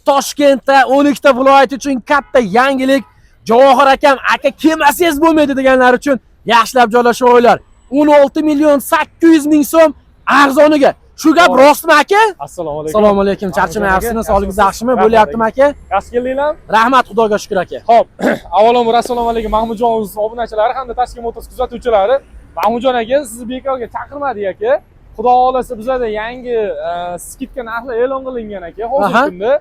Toshkentda 12 ta viloyat uchun katta yangilik. Javohir akam, aka kelmasangiz bo'lmaydi deganlar uchun yaxshilab joylashib olinglar. 16 million 800 ming so'm arzoniga. Shu gap To'g'ri. rostmi, aka? Assalomu alaykum. Assalomu alaykum. Charchamayapsizmi? Sog'ligingiz yaxshimi? Bo'lyaptimi, aka? Yaxshi keldinglarmi? Rahmat, Xudoga shukr, aka. Xo'p, avvalambor assalomu alaykum, Mahmudjon o'z obunachilari hamda Tashkent Motors kuzatuvchilari. Mahmudjon aka, sizni bekorga chaqirmadik, aka. Xudo xohlasa, bizada yangi скидка narxlar e'lon qilingan, aka, hozirgi kunda.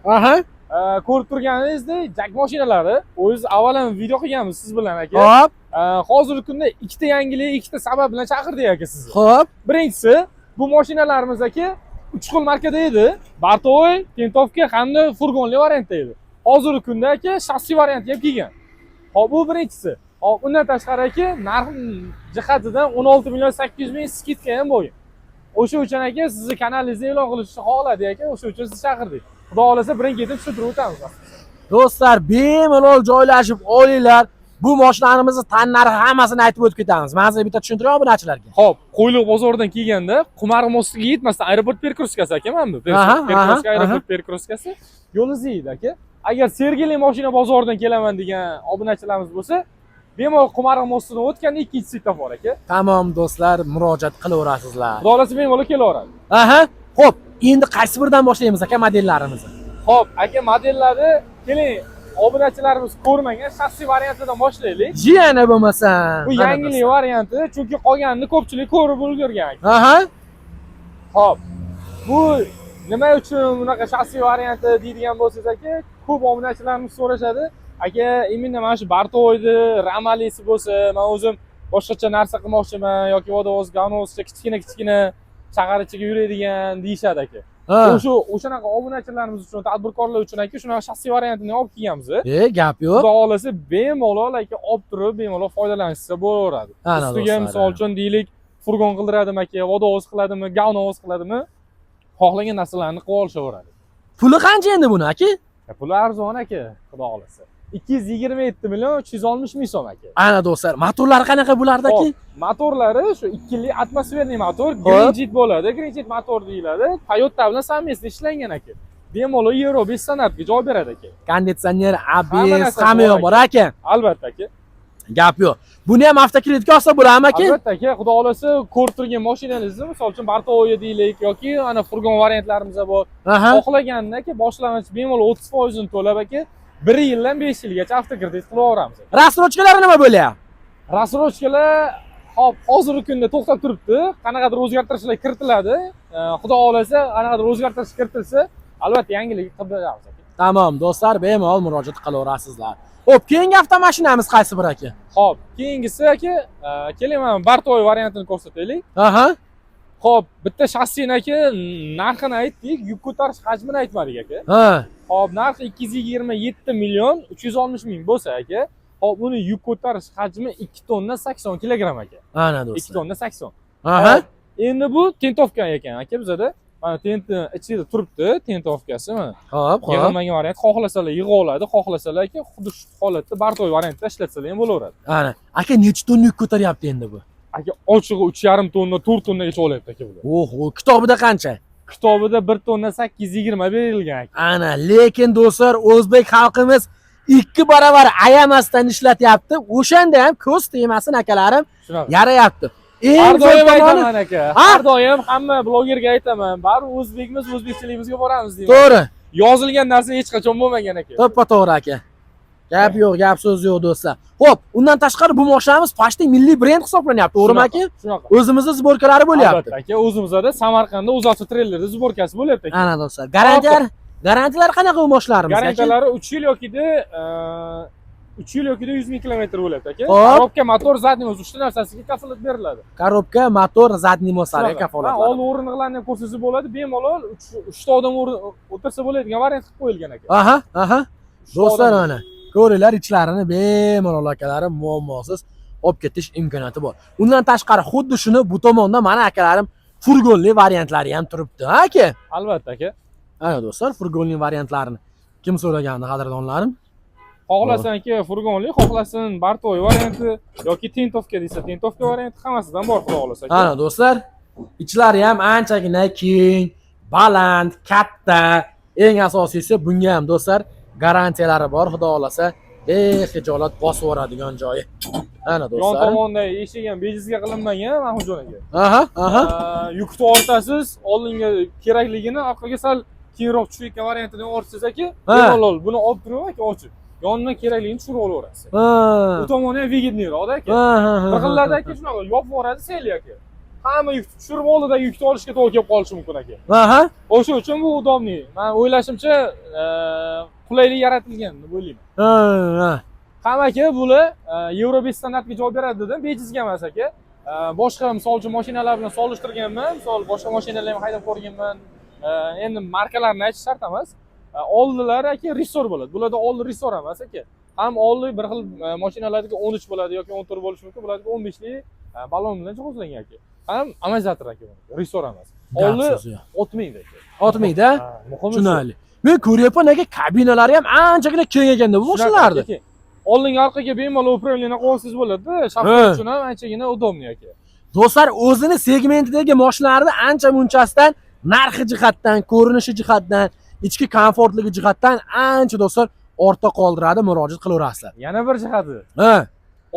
Ko'rib turganingizdek, JAC mashinalari, o'zi avval ham video qilganmiz siz bilan, aka. Hozirgi kunda ikkita yangilik, ikkita sabab bilan chaqirdik, aka, sizni. Birinchisi, bu mashinalarimiz, aka, uch xil markada edi. Бортовой, тентовка hamda furgonli variantda edi. Hozirgi kunda, aka, shassi varianti ham kelgan. Hop, bu birinchisi. Hop, undan tashqari, aka, narx jihatidan 16 million 800 ming скидка ham bo'lgan. O'sha uchun, aka, sizni kanalingizda e'lon qilishni xohladik, aka, o'sha uchun sizni chaqirdik. Xudo xohlasa, birin-ketin tushuntirib o'tamiz. Do'stlar, bemalol joylashib olinglar. Bu mashinamizni tan narxi hammasini aytib o'tib ketamiz. Men sizga bitta tushuntiray obunachilarga. Xo'p, Qo'yliq bozoridan kelganda Qumar mostiga yetmasdan aeroport перекрёстка si, aka, mana bu. Перекрёстка, aeroport перекрёстка si yo'l izlaydi, aka. Agar Sergeli mashina bozoridan kelaman degan obunachilarimiz bo'lsa, bemalol Qumar mostidan o'tganda ikkinchi svetofor, aka. Tamom, do'stlar, murojaat qilaverasizlar. Xudo xohlasa, bemalol kelaveradi. Aha. Xo'p, endi qaysi biridan boshlaymiz, aka, modellarimizni? Xo'p, aka, modellarni keling, obunachilarimiz ko'rmagan shassi variantidan boshlaylik. Yana bo'lmasa. Bu Mana yangilik do'stlar. varianti, chunki qolganini ko'pchilik ko'rib ulgurgan. Xo'p, bu nima uchun bunaqa shassi varianti deydigan bo'lsangiz, aka, ko'p obunachilarimiz so'rashadi. Aka, именно mana shu бортовой ni ramalisi bo'lsa, men o'zim boshqacha narsa qilmoqchiman yoki водовоз, говновоз cha kichkina kichkina shahar ichiga yuradigan deyishadi, aka. O'shanaqa obunachilarimiz uchun, tadbirkorlar uchun, aka, shunaqa shassi variantini olib kelganmiz. E, gap yo'q. Xudo xohlasa, bemalol, aka, olib turib, bemalol foydalanishsa bo'laveradi. Ana Ustiga do'stlar, misol uchun deylik, furgon qildiradimi, aka, водовоз qiladimi, говновоз qiladimi, xohlagan narsalarni qilib olishaveradi. Puli qancha endi buni, aka? Puli arzon, aka, xudo xohlasa. 227 million 360 ming so'm, aka. Ana do'stlar, motorlari qanaqa bularda, aka? Hop, motorlari shu ikkilik атмосферный motor, Greenjet bo'ladi. Greenjet motor deyiladi. Toyota bilan совместно ishlangan, aka. Bemalol Euro 5 standartga javob beradi, aka. Konditsioner, Hamma ABS, narsasi hamma yoq bor, bor, aka. Albatta, aka. Gap yo'q. Buni ham avtokreditga olsa bo'ladimi, aka? Albatta, aka, xudo xohlasa, ko'rib turgan mashinangizni, misol uchun, бортовой deylik yoki ana furgon variantlarimiz bor. Xohlaganini, aka, boshlang'ich bemalol 30 foizini to'lab, aka, 1 yildan 5 yilgacha avtokredit qilib yuboramiz. Рассрочка lari nima bo'lyapti? Рассрочка lar hop, hozirgi kunda to'xtab turibdi. Qanaqadir o'zgartirishlar kiritiladi. Xudo xohlasa, qanaqadir o'zgartirish kiritilsa, albatta yangilik qilib beramiz, aka. Tamom, do'stlar, bemalol murojaat qilaverasizlar. Xo'p, keyingi avtomashinamiz qaysi bir, aka? Xo'p, keyingisi, aka, keling, mana бортовой variantini ko'rsataylik. Xo'p, bitta shassini, aka, narxini aytdik, yuk ko'tarish hajmini aytmadik, aka. Xo'p, narxi 227 million 360 ming bo'lsa, aka, xo'p, uni yuk ko'tarish hajmi 2 tonna 80 kilogramm, aka. Ana 2 do'stlar. tonna 80. Aha. Hop, endi bu тентовка ekan, aka, bizada. Mana tentni ichida turibdi, тентовка si mana. Xo'p. Yig'ilmagan variant, xohlasalar yig'a oladi, xohlasalar, aka, xuddi shu holatda бортовой variantda ishlatsalar ham bo'laveradi. Ana, aka, necha tonna yuk ko'taryapti endi bu? Aka, ochig'i 3,5 tonna, 4 tonnagacha olyapti, aka, bular. Oho, kitobida qancha? Kitobida 1 tonna 820 berilgan, aka. Ana, lekin do'stlar, o'zbek xalqimiz ikki barobar ayamasdan ishlatyapti. O'shanda ham ko'z tegmasin, akalarim, Shunaqa. yarayapti. Eng Har zo'r doim tomoni aytaman, aka. Ha? Har doim hamma blogerga aytaman, baribir o'zbekmiz, o'zbekchiligimizga boramiz deyman. To'g'ri. Yozilgan narsa hech qachon bo'lmagan, aka. To'ppa to'g'ri, aka. Gap yo'q, gap so'z yo'q, do'stlar. Xo'p, undan tashqari bu mashinamiz почти milliy brend hisoblanyapti, to'g'rimi, aka? Shunaqa. O'zimizda сборка lari bo'lyapti. Albatta, aka, o'zimizda Samarqandda O'zavto treylerda сборка si bo'lyapti, aka. Ana do'stlar, garantiyalar, garantiyalar qanaqa bu mashinalarimiz, aka? Garantiyalari 3 yil yokida 3 yil yokida 100 ming kilometr bo'lyapti, aka. Hop. Коробка, motor, задний мост uchta narsasiga kafolat beriladi. Коробка, motor, задний мост larga Shunaqa. kafolat. Ha, oldi o'rindiqlarni ham ko'rsatsa bo'ladi, bemalol uchta odam o'tirsa bo'ladigan variant qilib qo'yilgan, aka. Aha. Uchta Do'stlar, odam. mana ko'ringlar ichlarini, bemalol, akalarim, muammosiz olib ketish imkoniyati bor. Undan tashqari xuddi shuni bu tomonda mana, akalarim, furgonli variantlari ham turibdi, ha, aka? Albatta, aka. Ana do'stlar, furgonli variantlarini kim so'ragandi, qadrdonlarim? Xohlasin, aka, furgonli, xohlasin бортовой varianti yoki тентовка desa, тентовка varianti hammasidan bor, xudo xohlasa, aka. Ana do'stlar, ichlari ham anchagina keng, baland, katta. Eng asosiysi bunga ham do'stlar garantiyalari bor, xudo xohlasa, bexijolat bosib yuboradigan joyi. Ana Yon do'stlar. tomonda eshik ham bejizga qilinmagan, Mahmudjon aka. Aha, aha. Yukni ortasiz, oldinga kerakligini orqaga sal keyinroq tushayotgan variantini ortsangiz aka, bemalol buni olib turib aka ochib, yonidan kerakligini tushirib olaverasiz. Bu tomoni ham выгодный roqda aka. Ha, ha, ha. Bir xillarda aka shunaqa yopib yuboradi sel aka. Hamma yukni tushirib oldidagi yukni olishga to'g'ri kelib qolishi mumkin aka. O'sha uchun bu удобный. Men o'ylashimcha, qulaylik yaratilgan deb o'ylayman. Ha, ha. Ham aka bular Yevro 5 standartga javob beradi dedim, bejizga emas aka. Boshqa misol uchun mashinalar bilan solishtirganman, misol boshqa mashinalarni ham haydab ko'rganman. Endi markalarini aytish shart emas. Oldilari aka ресор bo'ladi. Bularda oldi ресор emas aka. Ham oldi bir xil mashinalardagi 13 bo'ladi yoki 14 bo'lishi mumkin, bulardagi 15 lik balon bilan jihozlangan aka. Ham amortizator aka buniki, ресор emas. Gap Oldi so'zi yo'q. Otmaydi aka. Otmaydi, a? Ha, muhimi shu. Tushunarli. Men ko'ryapman aka, kabinalari ham anchagina keng ekanda bu Shunaqa mashinalarda. aka. Oldinga orqaga bemalol управление qilsangiz bo'ladi-da, shofyor uchun ham anchagina удобный aka. Do'stlar, o'zini segmentidagi mashinalarni ancha munchasidan narxi jihatdan, ko'rinishi jihatdan, ichki komfortligi jihatdan ancha do'stlar ortda qoldiradi, murojaat qilaverasizlar. Yana bir jihati,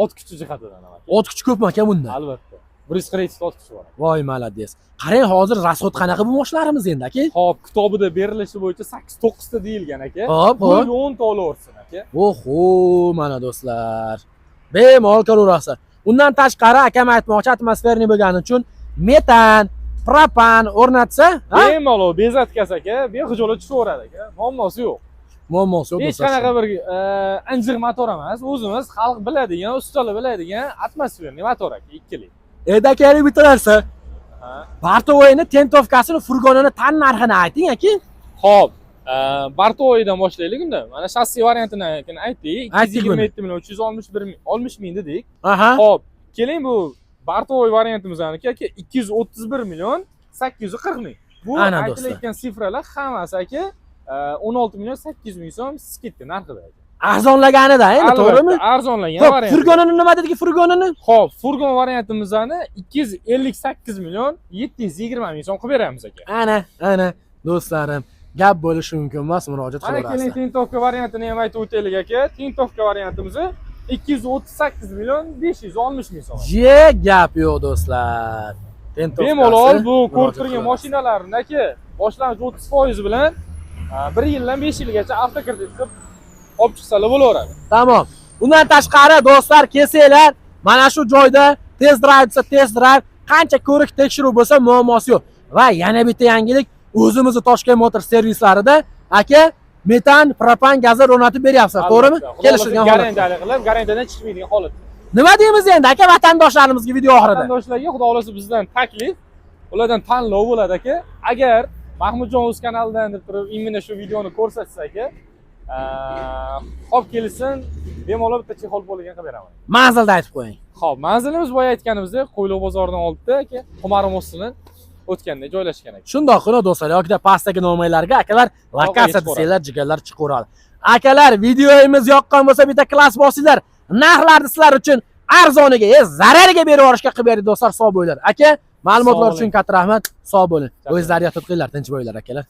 ot kuchi jihatidan ham aka. Ot kuchi ko'pmi aka bunda? Albatta. 142 ta ot kuchi bor. Voy, молодец. Qarang, hozir расход qanaqa bu mashinalarimiz endi aka? Xo'p, kitobida berilishi bo'yicha 8-9 ta deyilgan aka. Hop, Bu hop. 10 ta olaversin aka. Oho, mana do'stlar. Bemalol ko'raverasizlar. Undan tashqari akam aytmoqchi, атмосферный bo'lgani uchun metan, propan o'rnatsa, ha? Bemalol без отказ aka, bexijolat tushaveradi aka. Muammosi yo'q. Muammosi yo'q Hech do'stlar. qanaqa bir injiq motor emas. O'zimiz xalq biladigan, ustalar biladigan атмосферный motor aka, ikkilik. Endi aka, yana bitta narsa. Ha. Бортовой ni тентовка sini, furgonini tan narxini ayting aka. Xo'p, бортовой dan boshlaylik unda. Mana shassi variantini aytdik. Aytdik buni. 227 million 361 ming 60 ming dedik. Aha. Xo'p, keling bu бортовой variantimizniki aka 231 million 840 ming. Bu Ana do'stlar. aytilayotgan цифра lar hammasi aka 16 million 800 ming so'm скидка narxida aka. Arzonlaganida endi, to'g'rimi? Albatta, arzonlagan Xo'p, variant. furgonini nima dedik, furgonini? Xo'p, furgon variantimizni 258 million 720 ming so'm qilib beramiz aka. Ana, ana do'stlarim, gap bo'lishi mumkin emas, murojaat Mana keling qilaverasizlar. тентовка variantini ham aytib o'taylik aka. Тентовка variantimizni 238 million 560 ming so'm. Ye, gap yo'q do'stlar. Тентовка si, Bemalol bu ko'rib murojaat turgan qilaverasiz. mashinalarni aka boshlang'ich 30% bilan 1 yildan 5 yilgacha avtokredit qilib olib chiqsalar bo'laveradi. Tamom. Undan tashqari do'stlar, kelsanglar, mana shu joyda test drive desa test drive, qancha ko'rik tekshiruv bo'lsa muammosi yo'q. Va yana bitta yangilik, o'zimizni Toshkent Motor servislarida aka metan, propan gazi o'rnatib beryapsizlar, to'g'rimi? Albatta. Xudo Kelishilgan xohlasa holat. garantiyali qilib, garantiyadan chiqmaydigan holat. Nima deymiz endi aka vatandoshlarimizga video oxirida? Vatandoshlarga xudo xohlasa bizdan taklif, ulardan tanlov bo'ladi aka. Agar Mahmudjon o'z kanalidan deb turib именно shu videoni ko'rsatsa aka, hop kelsin, bemalol bitta чехол bo'lgan qilib beraman. Manzilda aytib qo'ying. Xo'p, manzilimiz boya aytganimizdek Qo'yliq bozoridan oldida aka, Qumari мост ini o'tganda joylashgan aka. Shundoqqina do'stlar, yoki pastdagi nomerlarga akalar lokatsiya chiqaveradi. Desanglar, jigarlar chiqaveradi. Akalar, videomiz yoqqan bo'lsa bitta класс bosinglar. Narxlarni sizlar uchun arzoniga, zarariga berib yuborishga qilib berdik do'stlar, sog' bo'linglar. Aka, ma'lumotlar Sog' uchun katta rahmat. Sog' bo'ling. Rahmat. O'zlari ehtiyot qilinglar, tinch bo'linglar akalar.